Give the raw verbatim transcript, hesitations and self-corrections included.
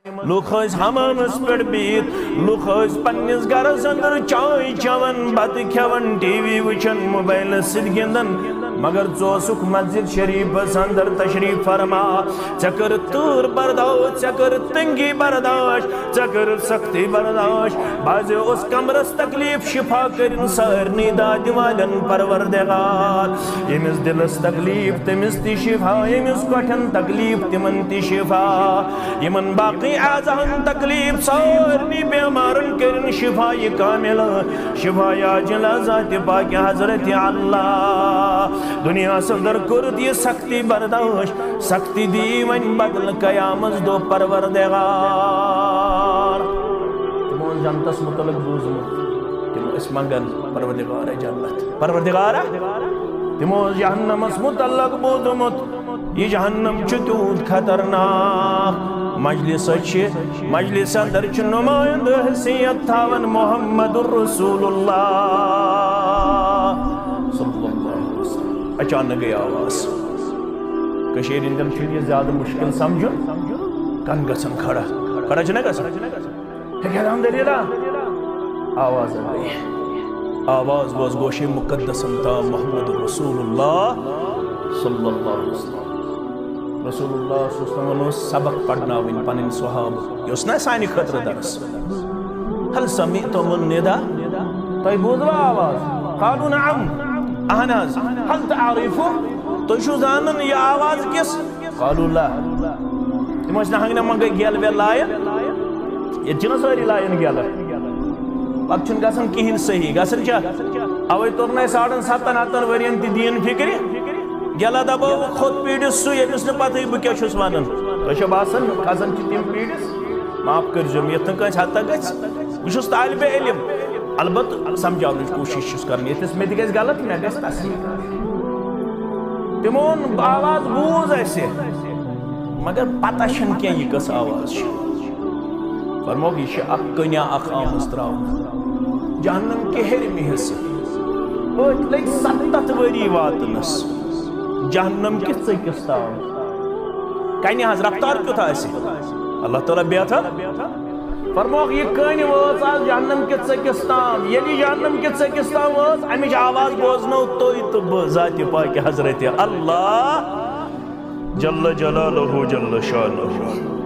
لوٗکھ ٲسۍ حمامس پٮ۪ٹھ بِہِتھ، لوٗکھ ٲسۍ پننِس گرس اندر چاے چٮ۪وان، بتہٕ کھٮ۪وان، ٹی وی وٕچھان، موبایلس سۭتۍ گِنٛدان، مگر ژٕ اوسُکھ مسجد شریفس اندر تشریف فرما۔ ژےٚ کٔرٕتھ تۭر برداشت، ژےٚ کٔرٕتھ تنگی برداشت، ژےٚ کٔرٕتھ سختی برداشت۔ بعضے اوس کمرس تکلیف، شفا کٔرِن سارنٕے دادِ والٮ۪ن پروردگار۔ ییٚمِس دلس تکلیف، تٔمِس تہِ شفا، ییٚمِس کۄٹھٮ۪ن تکلیف، تِمن تہِ شفا، یِمن باقٕے اعضاہن تکلیف، سارنٕے بیمارن کٔرِن شفا یہِ کاملہ، شفا عاجلہ ذاتِ پاکِ حضرت اللہ۔ دنیاہس اندر کوٚرُتھ یہِ سختی برداشت، سختی دی وۄنۍ بدل قیامس دۄہ پروردگار۔ تِمو اوس جنتس متعلق بوٗزمُت، تِم ٲسۍ منگان، پروردگار جنت، پروردگار۔ تِمو اوس جہنمس متعلق بوٗزمُت، یہِ جہنم چھُ تیوٗت خطرناک۔ مجلس چھِ، مجلس اندر چھُ نمایندٕ حیثیت تھاوان محمد رسول اللہ صلی اللہ علیہ وسلم۔ اچانک گٔے آواز۔ کٔشیٖرِ ہٕنٛدٮ۪ن چھُنہٕ یہِ زیادٕ مُشکِل سمجھُن، کن گژھن کھڑا، کھڑا چھُنہ گژھان؟ ہے کیٛاہ الحمدللہ، آواز آ گئی۔ آواز وٲژ گوشے مقدسن تام، محمد رسول اللہ صلی اللہ علیہ وسلم۔ رسول اللہ صلی اللہ علیہ وسلمن اوس سبق پرناوٕنۍ پنٕنۍ صحابہٕ۔ یہِ اوس نا سانہِ خٲطرٕ درس۔ هل سمعتم النداء؟ تۄہہِ بوٗزوا آواز؟ قالوا نعم۔ اہن حظ۔ هل تعرفوا؟ تُہۍ چھِو زانان یہِ آواز کِژھ؟ قالوا لا۔ تِم ٲسۍ نہٕ ہنگنہٕ منگے گیلہٕ ویلہٕ لایان۔ ییٚتہِ چھِنہٕ سٲری لایان گیلہٕ۔ پتہٕ چھُنہٕ گژھان کِہیٖنۍ صحیح۔ گژھان چھا؟ اوے توٚر نہٕ اَسہِ ساڑن ستن ہتن ؤرین تہِ دیٖن فکرِ۔ گیلہ دباوُکھ کھوٚت پیٖٹِس سُہ، ییٚمِس نہٕ پتہٕے بہٕ کیٛاہ چھُس ونان۔ تۄہہِ چھا باسان کھسان چھِ تِم پیٖٹِس؟ معاف کٔرۍزیو مےٚ، یَتھ نہٕ کٲنٛسہِ حد تک گژھِ۔ بہٕ چھُس طالبِ علم، البتہٕ سمجھاونٕچ کوٗشِش چھُس کران۔ ییٚتٮ۪س مےٚ تہِ گژھِ غلط، مےٚ گژھِ تصحیح۔ تِمو ووٚن، آواز بوٗز اَسہِ، مگر پتہ چھَنہٕ کینٛہہ یہِ کۄس آواز چھِ۔ فرمووُکھ، یہِ چھِ اکھ کٔنیا اکھ آمٕژ تراونہٕ۔ جہنم کہِ ہیٚرمہِ حصہٕ۔ أتھۍ لٔگۍ ستتھ ؤری واتنس۔ جہنم کہِ ژٔکِس تام۔ کنہِ ہٕنٛز رفتار کیُتھ آسہِ؟ اللہ تعالیٰ بیتھا۔ فرمووُکھ، یہِ کٔنۍ وٲژ آز جہنم کہِ ژٔکِس تام۔ ییٚلہِ یہِ جہنم کہِ ژٔکِس تام وٲژ، امِچ آواز بوزنو تُہۍ تہٕ بہٕ، ذاتِ پاکِ حضرت اللہ جل جلالہ جل شانہ۔